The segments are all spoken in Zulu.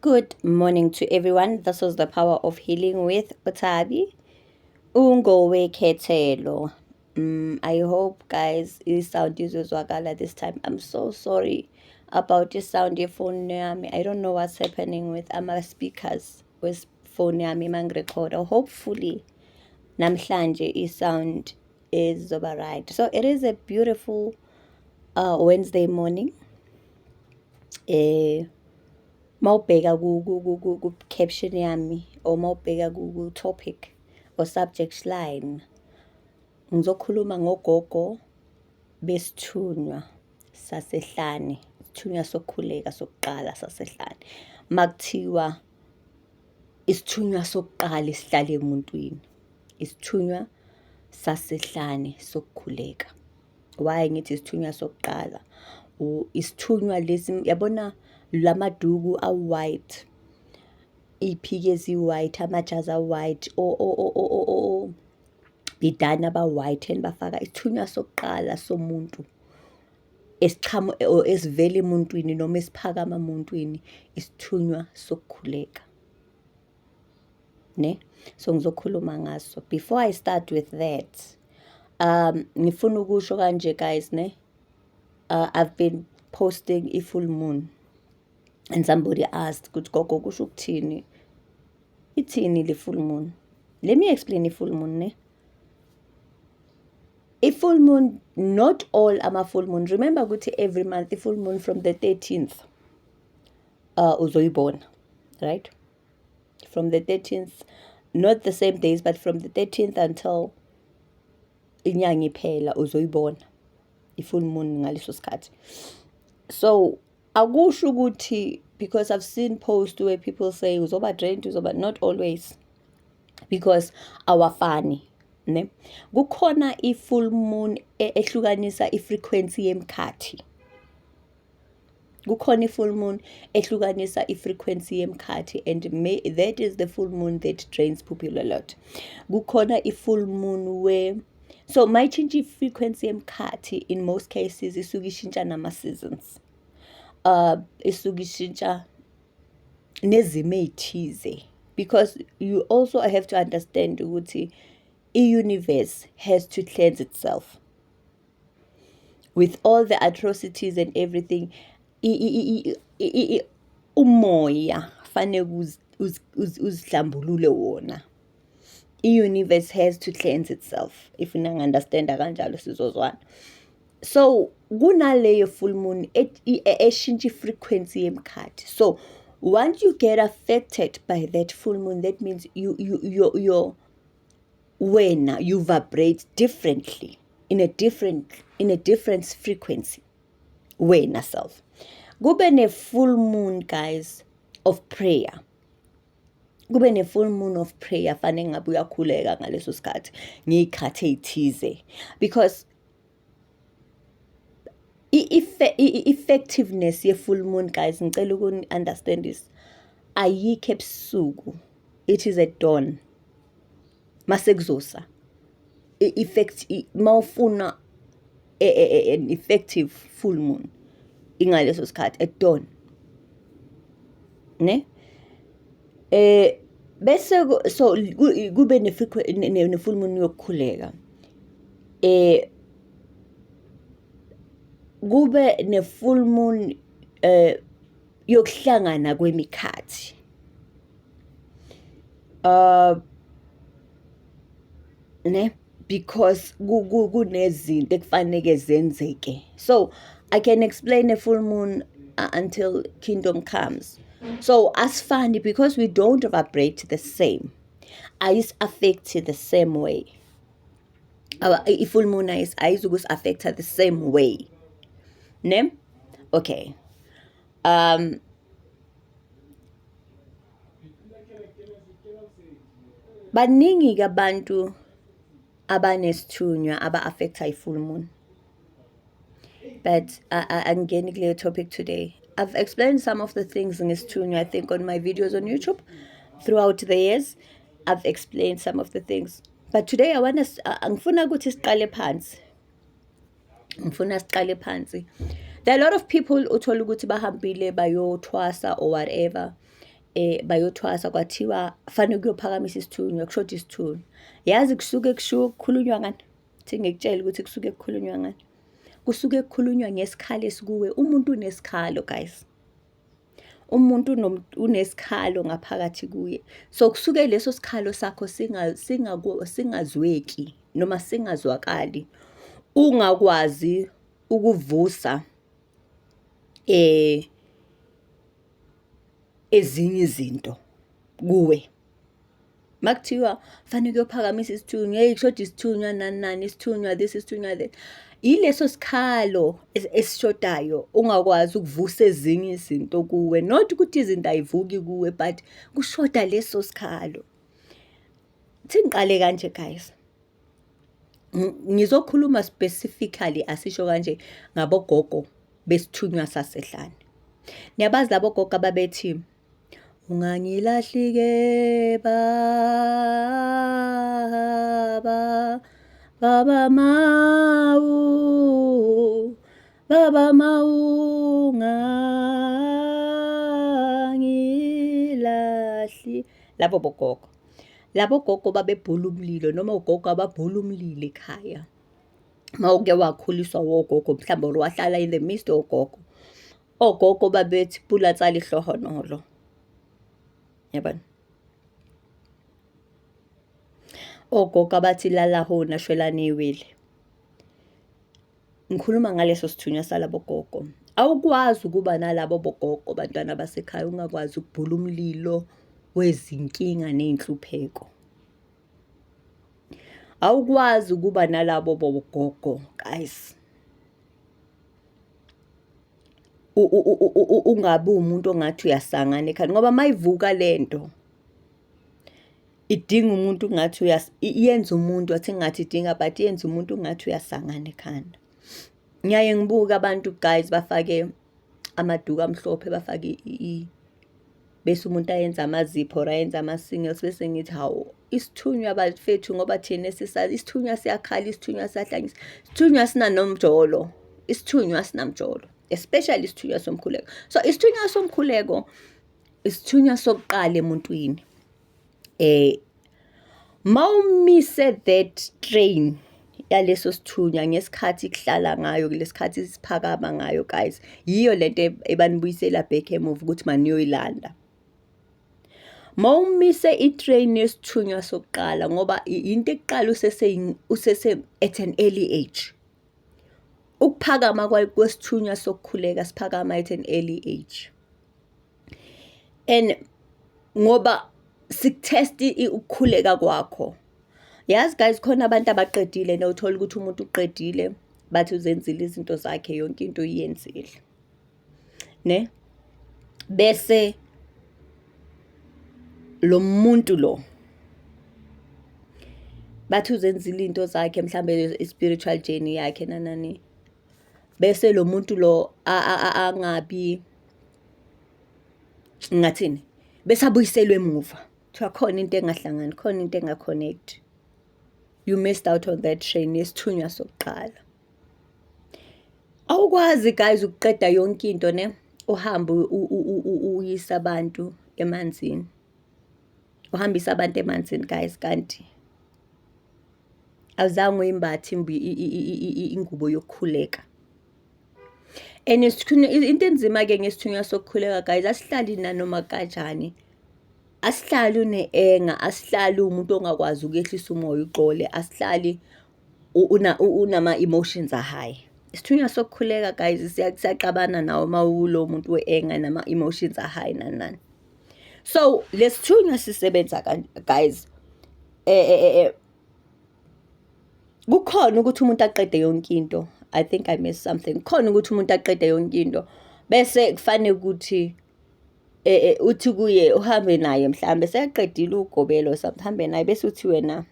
Good morning to everyone. This is The Power of Healing with Utabi Ungowekhethelo. I hope, guys, sound izozwakala this time. I'm so sorry about the sound phone yami. I don't know what's happening with ama speakers with phone yami mangirecorda. Hopefully namhlanje i-sound izoba right. So it is a beautiful Wednesday morning. Mawubheka ku caption yami or mawubheka ku topic or subject line, ngizokhuluma ngogogo besithunywa sasehlane, isithunywa sokukhuleka sokuqala sasehlane. Makuthiwa isithunywa sokuqala esihlala emuntwini, isithunywa sasehlane sokukhuleka. Why ngithi isithunywa sokuqala? Isithunywa lesi, yabona lamaduku a-white, iy'phiki ezi-white, amajazi a-white, obhidana aba-white, and bafaka isithunywa sokuqala somuntu or esivela emuntwini noma esiphakama emuntwini, isithunywa sokukhuleka, ne? So ngizokhuluma ngaso. Before I start with that, ngifuna ukusho kanje, guys, ne, I've been posting i-full moon and somebody asked ukuthi, "Gogo, kusho ukuthini, ithini le full moon?" Let me explain i-full moon, ne? I-full moon, not all ama-full moon. Remember ukuthi every month i-full moon from the 13th uzoyibona, right? From the 13th, not the same days, but from the 13th until inyanga iphela, uzoyibona i-full moon ngaleso sikhathi. So akusho ukuthi, because I've seen posts where people say uzoba drained, uzoba, not always, because awafani, ne? Kukhona i-full moon ehlukanisa i-frequency yemkhathi. Kukhona i-full moon ehlukanisa i-frequency yemkhathi, and that is the full moon that drains people a lot. Kukhona i-full moon where, so mayishintsha i-frequency yemkhathi, in most cases isuke ishintsha nama-seasons, isuke ishintsha nezimo ey'thize, because you also have to understand ukuthi i-universe has to cleanse itself with all the atrocities and everything. Umoya fanele uzihlambulule wona. I-universe has to cleanse itself, if ningi-understanda kanjalo sizozwana. So kunaleyo full moon eshintsha i-frequency yemkhathi. So once you get affected by that full moon, that means you wena you vibrate differently, in a different frequency wena self. Kube ne-full moon, guys, of prayer. Kube ne-full moon of prayer, fanele ngabe uyakhuleka ngaleso sikhathi ngey'khathi ey'thize, because i-effectiveness ye-full moon, guys, ngicela ukuni-understand this, ayikho ebusuku. It is at dawn, mase kuzosa. I-effect, mawufuna an effective full moon, ingaleso sikhathi at dawn, ne? Bese so kube ne-full moon yokukhuleka, kube ne-full moon yokuhlangana kwemikhathi. Ne, because kunezinto ekufaneke zenzeke. So I can explain a full moon until kingdom comes. So asifani because we don't vibrate the same, ayisi-affect the same way. I-full moon ayizukusi-affecta the same way, ne? Okay, baningi-ke abantu abanesithunywa aba-affecta i-full moon, but angingeni kuleyo topic today. I've explained some of the things ngesithunywa, I think, on my videos on YouTube throughout the years. I've explained some of the things, but today I want to, ngifuna ukuthi siqale phansi, ngifuna siqale phansi. There are a lot of people uthola ukuthi bahambile bayothwasa or whatever. Bayothwasa kwathiwa fanele kuyophakamisa isithunywa, kushoda isithunywa. Yazi kusuke kushiwo kukhulunywa ngani? Thi ngikutshele ukuthi kusuke kukhulunywa ngani. Kusuke kukhulunywa ngesikhalo esikuwe. Umuntu unesikhalo guys. Umuntu unesikhalo ngaphakathi kuye. So kusuke leso sikhalo sakho singazweki noma singazwakali. Ungakwazi ukuvusa ezinye izinto kuwe. Makuthiwa fanele kuyophakamisa isithunywa, hey kushoda isithunywa nani nani, isithunywa this, isithunywa that. Yileso sikhalo esishodayo ungakwazi ukuvusa ezinye izinto kuwe. Not ukuthi izinto ayivuki kuwe but kushoda leso sikhalo. Thi ngiqale kanje guys. Ngizokhuluma specifically asisho kanje ngabogogo besithunywa sasehlane. Niyabazi labo gogo ababethi ungangilahli-ke baba, baba mawu, baba mawu ungangilahli. Labo bogogo. Labo gogo babebhula umlilo noma ogogo ababhula umlilo ekhaya. Uma uke wakhuliswa wogogo mhlawumbe or wahlala in the midst wogogo. Ogogo babethi pula tsa lehlohonolo. Yabona? Ogogo abathi lala hona shwelane iwele. Ngikhuluma ngaleso sithunywa salabo gogo. Awukwazi ukuba nalabo bogogo bantwana basekhaya ungakwazi ukubhula umlilo wezinkinga ney'nhlupheko. Awukwazi ukuba nalabo bogogo guys. Ungabi umuntu ongathi uyasangana ekhanda ngoba mayivuka lento idinga umuntu ngathi yenza umuntu athi ngathi idinga but yenza umuntu ngathi uyasangana ekhanda. Ngiyaye ngibuke abantu guys bafake amaduku amhlophe bafake bese umuntu ayenza amazipho or ayenza ama-singles bese ngithi hawu isithunywa bafethu ngoba thina esisazi isithunywa siyakhala, isithunywa siyahlanyisa, isithunywa sinanomjolo, isithunywa sinamjolo, especially isithunywa somkhuleko. So isithunywa somkhuleko isithunywa sokuqala emuntwini. Mawumise that train yaleso sithunywa ngesikhathi kuhlala ngayo kulesikhathi siphakama ngayo guys, yiyo lento ebanibuyisela back emuva ukuthi maniyoyilanda. Mawumise i-train yesithunywa sokuqala ngoba into ekuqala usese usese at an early age. Ukuphakama kwesithunywa sokukhuleka siphakama at an early age. And ngoba siku-test ukukhuleka kwakho. Yazi guys khona abantu abaqedile nothola ukuthi umuntu uqedile bathi uzenzile izinto zakhe yonke into uyenzile. Ne? Bese lo muntu lo bathi uzenzile into zakhe mhlambe i-spiritual journey yakhe nanani. Bese lo muntu lo angabi ngathini bese abuyiselwe emuva. Kuthiwa khona into engahlangani, khona into enga-connect. You missed out on that train yesithunywa sokuqala. Awukwazi guys ukuqeda yonke into ne uhambe uyise abantu emanzini. Uhambise abantu emanzini guys kanti awuzange uyimbathe ingubo yokukhuleka. And into enzima-ke ngesithunywa sokukhuleka guys, asihlali nanoma kanjani. Asihlali une-anger, asihlali uwumuntu ongakwazi ukuyehlisa umoya uxole, asihlali unama-emotions a-high. Isithunywa sokukhuleka guys siyaxabana nawe uma uwulo muntu we-anger nama-emotions a-high nani nani. So lesithunywa sisebenza guys, kukhona ukuthi umuntu aqede yonke into. I think I missed something. Kukhona ukuthi umuntu aqede yonke into bese kufanele ukuthi uthi kuye uhambe naye mhlambe sekaqedile ugobelo uhambe naye bese uthi wena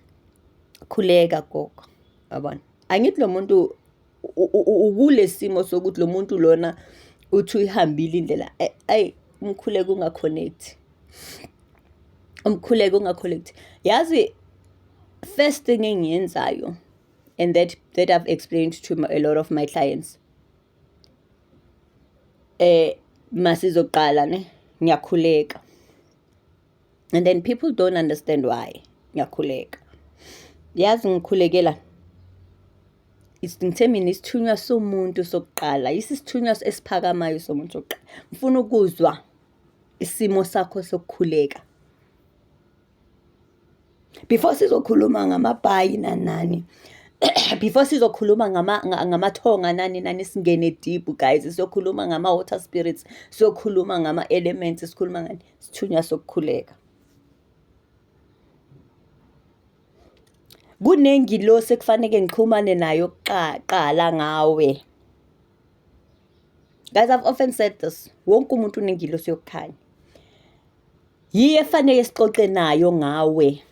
khuleka gogo, yabona. Angithi lo muntu ukule simo sokuthi lo muntu lona uthi uyihambile indlela, ayi umkhuleko unga-connect-i, umkhuleko unga-connect-i. Yazi first thing engiyenzayo and that I've explained to a lot of my clients, masizoqala ne, ngiyakhuleka. And then people don't understand why ngiyakhuleka. Yazi ngikhulekela ngithe mina isithunywa somuntu sokuqala, yisi isithunywa esiphakamayo somuntu sokuqala. Ngifuna ukuzwa isimo sakho sokukhuleka. Before sizokhuluma ngamabhayi nani nani, before sizokhuluma ngamathonga nani nani, singene deep guys, siyokhuluma ngama-water spirits, siyokhuluma ngama-elements, sikhuluma ngani, isithunywa sokukhuleka. Kunengilosi ekufaneke ngixhumane nayo kuqala ngawe. Guys, I've often said this. Wonke umuntu unengilosi yokukhanya. Yiyo efanele sixoxe nayo ngawe.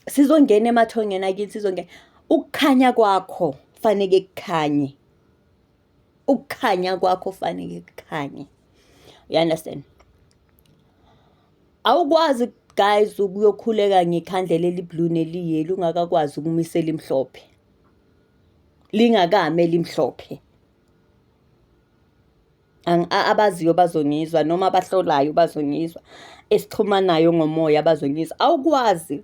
Sizongena emathongeni akithi, sizongena. Ukukhanya kwakho faneke kukhanye. Ukukhanya kwakho faneke kukhanye. You understand? Awukwazi guys ukuyokhuleka ngekhandlela eli-blue neli-yellow ungakakwazi ukumisa elimhlophe. Lingakami elimhlophe. Abaziyo bazongizwa noma abahlolayo bazongizwa, esixhumanayo ngomoya bazongizwa. Awukwazi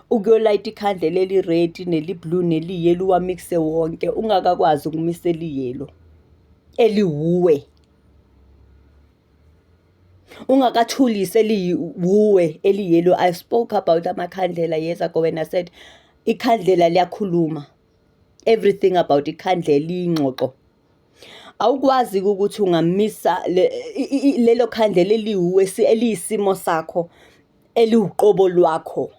ukuyolayita ikhandlela eli-red neli-blue neli-yellow uwa-mix-e wonke ungakakwazi ukumisa eli-yellow eliwuwe. Ungakathulisi eliwuwe eli-yellow. I spoke about amakhandlela years ago when I said ikhandlela liyakhuluma. Everything about ikhandlela liyingxoxo. Awukwazi ukuthi ungamisa lelo khandlela eliwuwe eliyisimo sakho, eliwuqobo lwakho,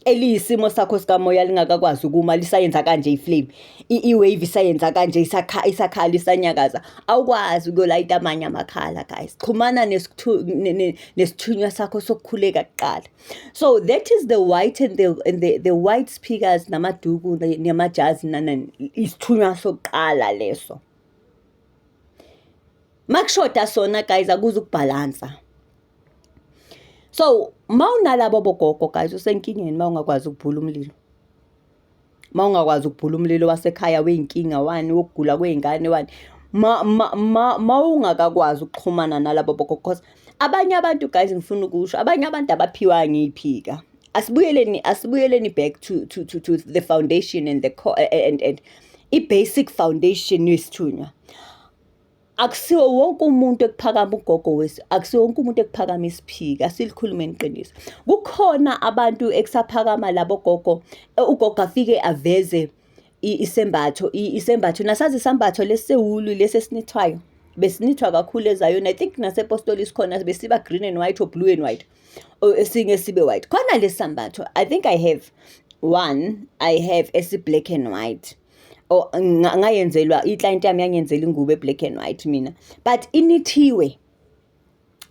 eliyisimo sakho sikamoya lingakakwazi ukuma, lisayenza kanje i-flame, i-wave isayenza kanje, isakhala, isanyakaza. Awukwazi ukuyolayita amanye amakhala guys. Xhumana nesithunywa sakho sokukhuleka kuqala. So that is the white and the white speakers namaduku namajazi nani, isithunywa sokuqala leso. Makushoda sona guys, akuze ukubhalansa. So mawunalabo bogogo guys, usenkingeni mawungakwazi ukubhula umlilo. Mawungakwazi ukubhula umlilo wasekhaya wey'nkinga wani, wokugula kwey'ngane wani. Mawungakakwazi ukuxhumana nalabo bogogo, because abanye abantu guys, ngifuna ukusho, abanye abantu abaphiwanga iy'phika. Asibuyeleni back to the foundation and the and i-basic foundation yesithunywa. Akusiwo wonke umuntu ekuphakama ugogo akusiwo wonke umuntu ekuphakama isiphika, asilikhulumeni iqiniso. Kukhona abantu ekusaphakama labo gogo, ugogo afike aveze isembatho, isembatho, nasazi isambatho lesi sewulu lesi esinithwayo, besinithwa kakhulu eZayoni. I think nasepostoli sikhona, besiba green and white or blue and white, or esinye sibe white. Khona lesi sambatho, I think I have one, I have esi-black and white. Or ngayenzelwa, i-client yami yangenzela ingubo e-black and white mina, but inithiwe.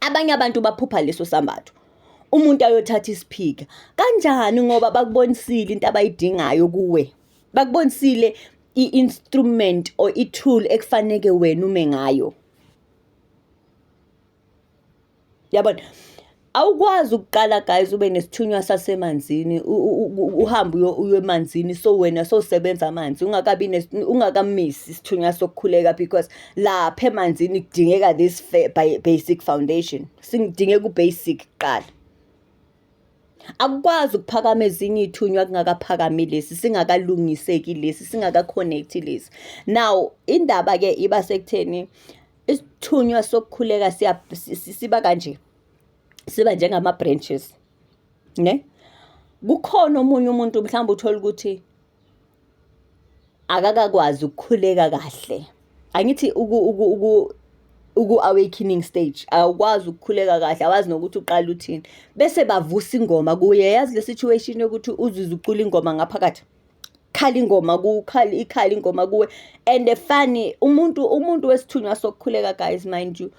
Abanye abantu baphupha leso sambatho. Umuntu ayothatha isiphika. Kanjani? Ngoba bakubonisile into abayidingayo kuwe. Bakubonisile i-instrument or i-tool ekufaneke wena ume ngayo. Yabona? Awukwazi ukuqala guys ube nesithunywa sasemanzini, uhambe uye emanzini, so wena sowusebenza amanzi ungakabi ungakamisi isithunywa sokukhuleka, because lapha emanzini kudingeka this basic foundation. Singidingeka u-basic kuqala. Akukwazi ukuphakama ezinye iy'thunywa kungakaphakami lesi, singakalungiseki lesi, singaka-connect-i lesi. Now indaba-ke iba sekutheni isithunywa sokukhuleka siba kanje, siba njengama-branches, ne? Kukhona omunye umuntu mhlawumbe uthola ukuthi akakakwazi ukukhuleka kahle. Angithi uku-awakening stage, awukwazi ukukhuleka kahle, awazi nokuthi uqala uthini. Bese bavusa ingoma kuye. Yazi le situation yokuthi uzizwe ucula ingoma ngaphakathi. Khala ingoma kukhala ikhala ingoma kuwe. And funny, umuntu wesithunywa sokukhuleka guys, mind you,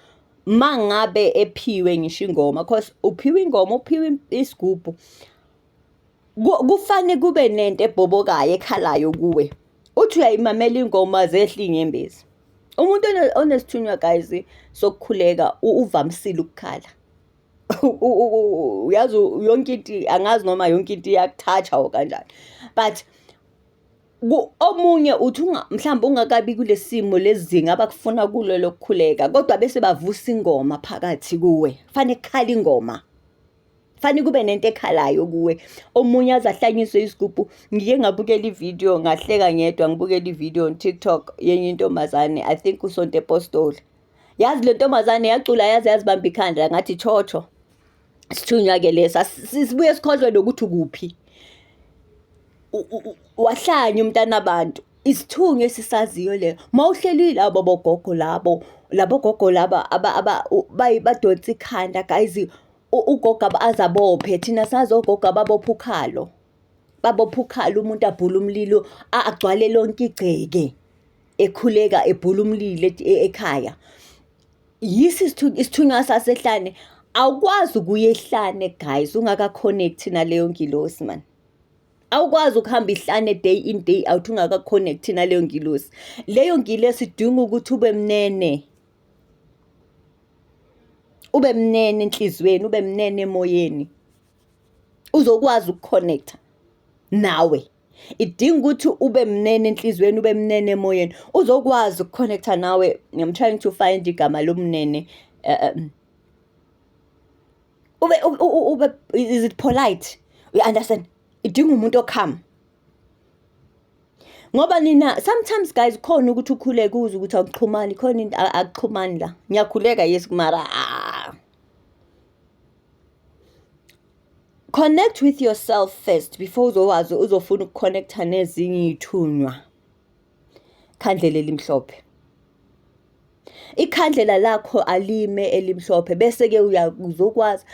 mangabe ephiwe ngisho ingoma, cause uphiwe ingoma, uphiwe isigubhu, kufane kube nento ebhobokayo ekhalayo kuwe. Uthi uyayimamela ingoma, zehla iy'nyembezi. Umuntu onesithunywa guys sokukhuleka uvamisile ukukhala. Uyazi yonke into, angazi noma yonke into iyakuthatha or kanjani, but omunye uthi mhlawumbe ungakabi kule simo lezinga abakufuna kulo lokukhuleka, kodwa bese bavusa ingoma phakathi kuwe, fanele kukhala ingoma. Fanele kube nento ekhalayo kuwe. Omunye aze ahlanyiswe isigubhu. Ngike ngabukela ividiyo ngahleka ngedwa ngibukela ividiyo on TikTok yenye intombazane, I think usonto epostoli. Yazi le ntombazane yacula yaze yazibamba ikhanda ngathi tshotsho. Sithunywa-ke lesa sibuye sikhohlwe nokuthi ukuphi. Wahlanya umntana abantu. Isithunywa esisaziyo leyo. Mawuhleli labo bogogo labo, labo gogo laba badonsa ikhanda guys, ugogo aze abophe. Thina sazi ogogo ababopha ukhalo. Babopha ukhalo umuntu abhule umlilo agcwale lonke igceke ekhuleka ebhula umlilo ekhaya. Yiso isithunywa sasehlane. Awukwazi ukuya ehlane guys ungaka-connect-i naleyo ngilosi mani. Awukwazi ukuhamba ihlane day in day out ungaka-connect-i naleyo ngilosi. Leyo ngilosi idinga ukuthi ube mnene. Ube mnene enhliziyweni, ube mnene emoyeni. Uzokwazi uku-connect-a nawe. Idinga ukuthi ube mnene enhliziyweni, ube mnene emoyeni. Uzokwazi uku-connect-a nawe. I'm trying to find igama lomnene. Ube ube is it polite? You understand? Idinga umuntu o-calm. Ngoba nina sometimes guys khona ukuthi ukhuleke uzwe ukuthi akuxhumani khona into akuxhumani la. Ngiyakhuleka yes mara ah. Connect with yourself first before uzowazi uzofuna uku-connect-a nezinye iy'thunywa. Khandlela elimhlophe. Ikhandlela lakho alime elimhlophe bese-ke uzokwazi.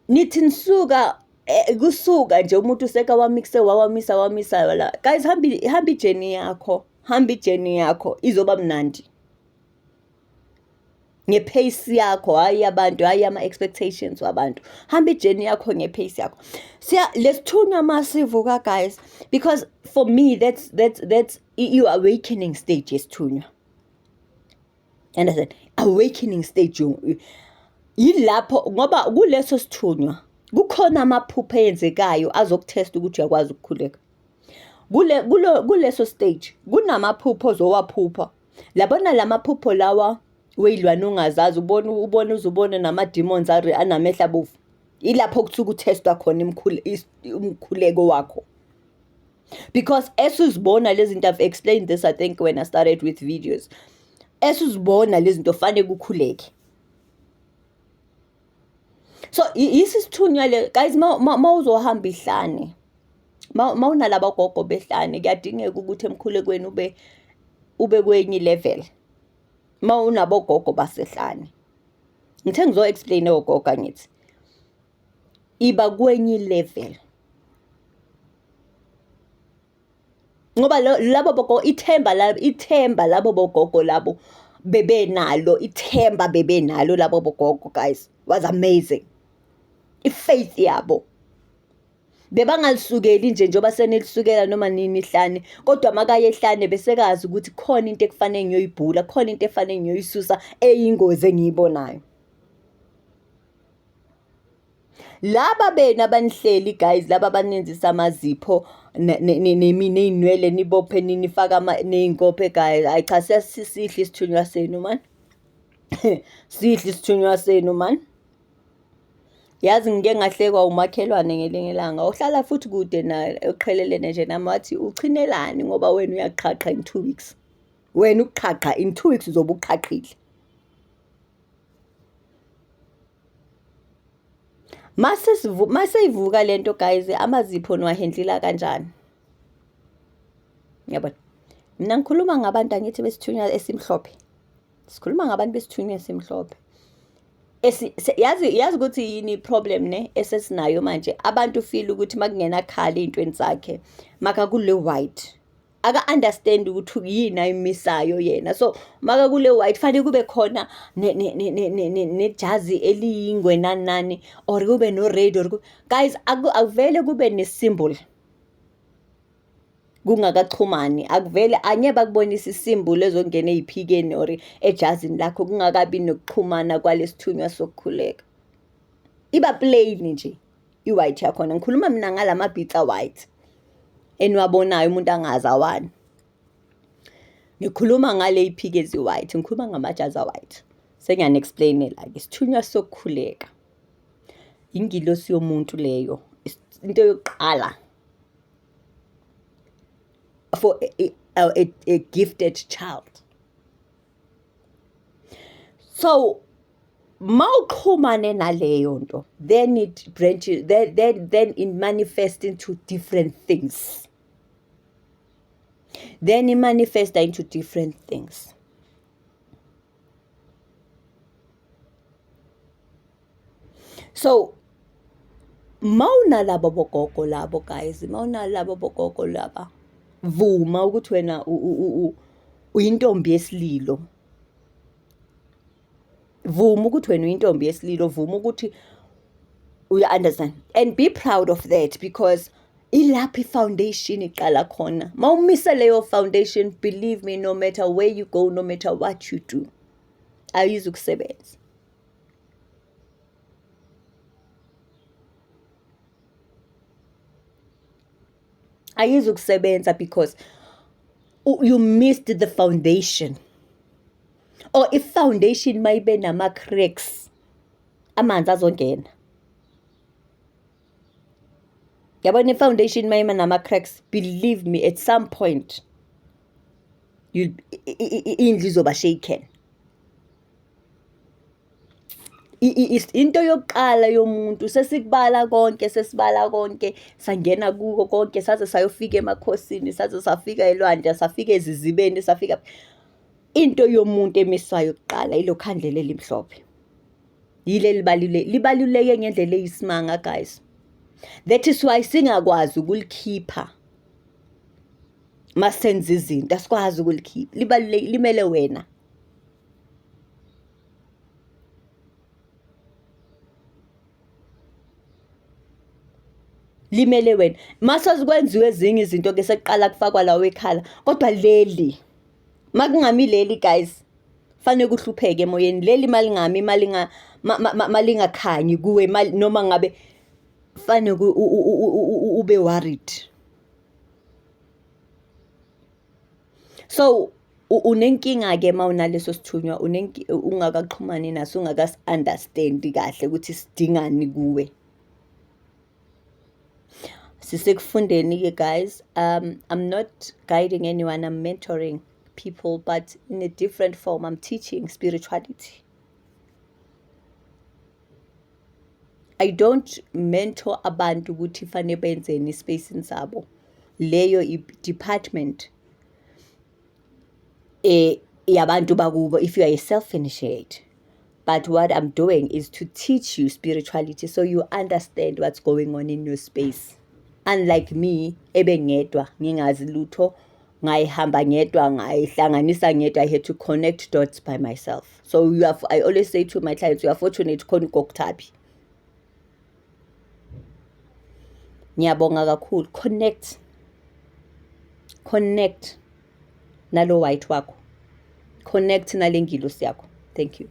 Nithi nisuka kusuka nje umuntu useka wamikise wawamisa wamisa la. Guys hamba hamba i-journey yakho, hamba i-journey yakho izoba mnandi. Nge-pace yakho, hhayi abantu, hhayi ama-expectations wabantu. Hamba i-journey yakho nge-pace yakho. Siya lesithunywa masivuka guys because for me that's your awakening stage yesithunywa. Understand? Awakening stage yilapho ngoba kuleso sithunywa kukhona amaphupho eyenzekayo azoku-test-a ukuthi uyakwazi ukukhuleka. Kule kulo kuleso stage kunamaphupho ozowaphupha. Labona lamaphupho lawa wey'lwane ongazazi ubone ubone uze ubone nama-demons anamehlo abovu. Ilapho kusuke u-test-wa khona umkhuleko wakho. Because esuzibona lezi zinto, I've explained this I think when I started with videos. Esuzibona lezi zinto fanele kukhuleke. So yisi isithunywa le guys mawuzohamba ihlane. Mawunalaba gogo behlane kuyadingeka ukuthi emkhulekweni ube kwenye level. Mawunabo gogo basehlane. Ngithe ngizo-explain ogogo angithi. Iba kwenye level. Ngoba labo bogogo ithemba labo ithemba labo bogogo labo bebenalo ithemba bebenalo labo bogogo guys was amazing. I-faith yabo. Bebangalisukeli nje njengoba senilisukela noma nini ihlane kodwa makaye ehlane besekazi ukuthi khona into ekufanele ngiyoyibhula, khona into efanele ngiyoyisusa eyingozi engiyibonayo. Laba benu abanihleli guys, laba abanenzisa amazipho ney'nwele nibophe nifake ney'nkophe guys. Hhayi cha siyasihle isithunywa senu man. Sihle isithunywa senu man. Yazi ngike ngahlekwa umakhelwane ngelinye ilanga, ohlala futhi kude naye oqhelelene nje nami wathi uchinelani ngoba wena uyaqhaqha in 2 weeks. Wena ukuqhaqha in 2 weeks uzobe uqhaqhile. Mase ivuka lento guys, amazipho niwa-handle-ila kanjani? Yabona? Mina ngikhuluma ngabantu angithi besithunywa esimhlophe. Sikhuluma ngabantu besithunywa esimhlophe. Yazi ukuthi yini i-problem ne esesinayo manje abantu feel ukuthi makungena khala ey'ntweni zakhe maka kule white aka-understand ukuthi yini ayimisayo yena so maka kule white fanele kube khona nejazi eliyingwe nani nani or kube no-red or guys akuvele kube ne-symbol kungakaxhumani akuvele angeke bakubonise i-symbol ezongena ey'phikeni or ejazini lakho kungakabi nokuxhumana kwalesithunywa sokukhuleka. Iba plain nje i-white yakhona. Ngikhuluma mina ngalama beads a-white eniwabonayo umuntu angazi awani. Ngikhuluma ngale y'phika ezi-white, ngikhuluma ngamajazi a-white. Sengiyani-explain-ela-ke isithunywa sokukhuleka. Ingilosi yomuntu leyo, into yokuqala for a gifted child. So mawuxhumane naleyo nto, then it branches, then it manifests into different things. Then it manifests into different things. So mawunalabo bogogo labo guys, mawunalabo bogogo laba, vuma ukuthi wena uyintombi yesililo. Vuma ukuthi wena uyintombi yesililo, vuma ukuthi uya understand and be proud of that, because ilapho i-foundation iqala khona. Mawumise leyo foundation, believe me, no matter where you go, no matter what you do, ayizukusebenza. Ayizukusebenza because you missed the foundation. Or if foundation mayibe nama-cracks, amanzi azongena. Yabona i-foundation mayima nama-cracks, believe me, at some point indlu izoba shaken. Into yokuqala yomuntu, sesikubala konke, sesibala konke, sangena kuko konke, saze sayofika emakhosini, saze safika elwandle, safika ezizibeni, safika. Into yomuntu emiswayo kuqala ilo khandlela elimhlophe. Yile libaluleke ngendlela eyisimanga guys. That is why singakwazi ukulikhipha masenza izinto, asikwazi ukulikhipha. Libaluleke, limele wena. Limele wena. Mase kwenziwe ezinye izinto ke sekuqala kufakwa lawo ekhala, kodwa leli makungami leli guys, fanele kuhlupheke emoyeni. Leli malingami, malingakhanyi kuwe, noma ngabe fanele ube worried. So unenkinga ke mawunaleso sithunywa, ungakaxhumani naso, ungakasi-understandi kahle ukuthi sidingani kuwe. Sisekufundeni ke guys. I'm not guiding anyone, I'm mentoring people, but in a different form. I'm teaching spirituality. I don't mentor abantu ukuthi fanele benzeni espacini sabo. Leyo i-department yabantu bakubo if you are a self-initiate. But what I'm doing is to teach you spirituality so you understand what's going on in your space. Unlike me, ebengedwa, ngingazi lutho, ngayihamba ngedwa, ngayihlanganisa ngedwa. I had to connect dots by myself. So you have, I always say to my clients, you are fortunate khona uGogo Thabi. Ngiyabonga kakhulu. Connect. Connect nalo white wakho. Connect nale ngilosi yakho. Thank you.